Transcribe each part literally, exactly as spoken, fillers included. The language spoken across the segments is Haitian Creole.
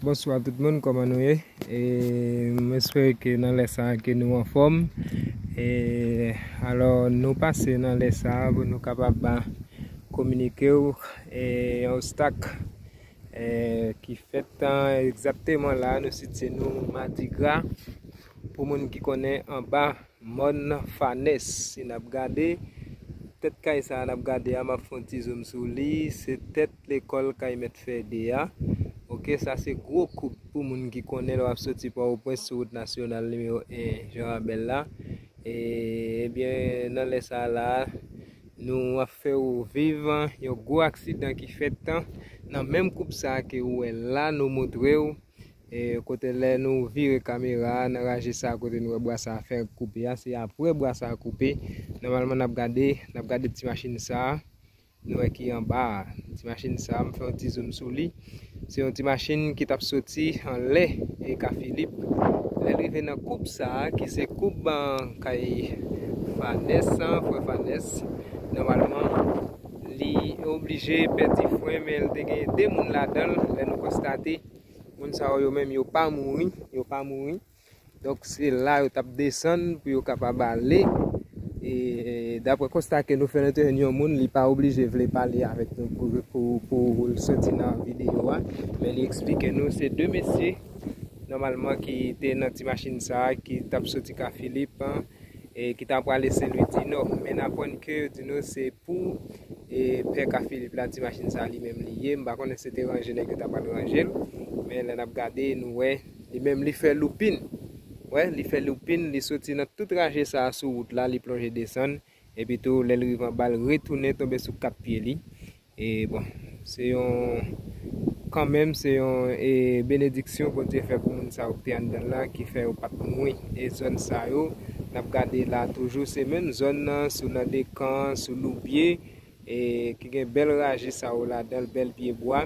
Bonswa tout moun, kòman nou ye? E, m espere ke nan lè sa a ke nou anfòm. E, alò, nou pase nan lè sa a pou nou kapab, a, kominike w, e, yon obstak, e, ki fèt, a, egzakteman la nou sitiye nou Madigra, pou moun ki konnen, anba Mòn Fanès. Si n ap gade, tèt kay sa a n ap gade a, m ap fè yon ti zoom sou li. Se tèt lekòl kay mèt Fède a. Oke, sa se gwo koup pou moun ki konnen lè w ap soti Pòtoprens sou wout nasyonal nimewo en Jan Rabèl la. E, ebyen, nan lè sa a la, nou ap fè w viv yon gwo aksidan ki fèt nan menm koup sa a ke ou wè la, nou montre w. E, kote lè nou vire kamera a nan raje sa a, kote nou wè bwa sa a fè koupe a, se apre bwa sa a koupe. Nòmalman, n ap gade, n ap gade ti machin sa a, nou wè ki anba a. Ti machin sa a, m fè yon ti zoom sou li. Se yon ti machin ki t ap soti anlè e Ka Filip. Lè l rive nan koup sa a, ki se koup, a, kay Fanès an, frè Fanès, nòmalman, li oblije pèdi fren, men l te gen de moun ladan l, lè nou konstate. Moun sa yo, yo menm, yo pa mouri, yo pa mouri. Donk, se la yo t ap desann pou yo kapab ale. E, daprè konsta ke nou fè, nou te jwenn yon moun, li pa oblije vle pale avèk nou pou, pou, pou l soti nan videyo a, men li eksplike nou se de mesye, nòmalman, ki te nan ti machin sa a, ki t ap soti Ka Filip, e ki ta prale Sen Lwi di Nò. Men n aprann ke yo di nou se pou, e, pè Ka Filip la, ti machin sa li menm li ye. M pa konnen si se te ranje nèg yo ta pral ranje l. Men lè n ap gade, nou wè, li menm li fè loupin. Wè, li fè loupin, li soti nan tout raje sa a sou wout la, li plonje desann. Epi tou, lè l rive anba, l retounen tonbe sou kat pye li. E bon, se yon, kanmenm, se yon, e, benediksyon Bondye fè pou moun sa yo ki te anndan l la, ki fè yo pa t mouri. E zòn sa yo, n ap gade la toujou, se menm zòn nan, sou Nandekan, sou Loubye, e ki gen bèl raje sa yo ladan l, bèl pye bwa.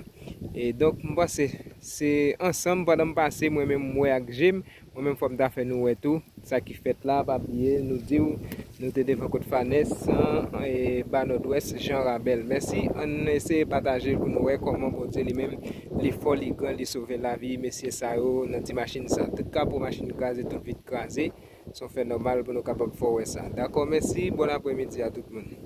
E donk, m panse, se ansanm, pandan m pase, mwen menm, m wè ak je m, mwen menm, fò m ta fè nou wè tou sa ki fèt la. Pa bliye, nou di w, nou te devan kot Fanès, e, ba Nòdwès, Jan Rabèl. Mèsi, ann eseye pataje l pou nou wè kòman Bondye li menm, li fò, li gran, li sove lavi mesye sa yo nan ti machin sa. Tout kapo machin kraze, tout vit kraze. Se yon fè nòmal pou nou kapab fè w wè sa. Dakò, mèsi, bon apremidi a tout moun.